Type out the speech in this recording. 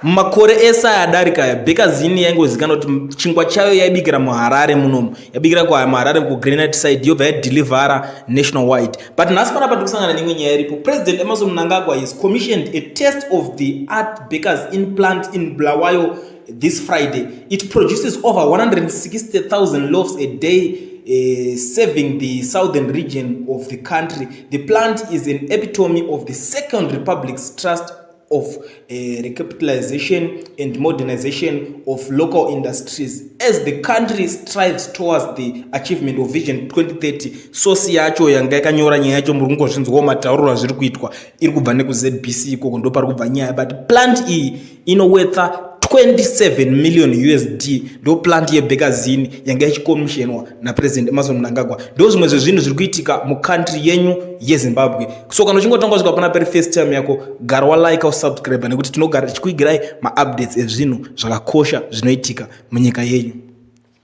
Mumakore ese aya adarika aya, Bakers Inn yaingozikanwa kuti chingwa chayo yaibikira muHarare munomu, yabikira muHarare kuGranite side yobva yadhilivhara national wide. But nhasi panapa tiri kusangana neimwe nyaya iripo. President Emmerson Mnangagwa has commissioned a test of the art Bakers Inn plant in Bulawayo this Friday. It produces over 160,000 loaves a day, serving the southern region of the country. The plant is an epitome of the Second Republic's trust of recapitalization and modernization of local industries as the country strives towards the achievement of Vision 2030. Source yacho yanga yakanyora nyaya yacho, muri kungozvinzwawo matauriro azviri kuitwa, iri kubva nekuZBC ikoko, ndo pari kubva nyaya. But plant iyi inowetha 27 million USD. Ndo plant yeBakers Inn yanga ichicommissionwa naPresident Emmerson Mnangagwa. Ndo zvimwe zvezvinhu zviri kuitika mucountry yenyu yeZimbabwe. So kana uchingotanga kusvika pana peri first time yako, gara walike, usubscribe, nekuti tinogara tichikuigirai maupdates ezvinhu zvakakosha zvinoitika munyika yenyu.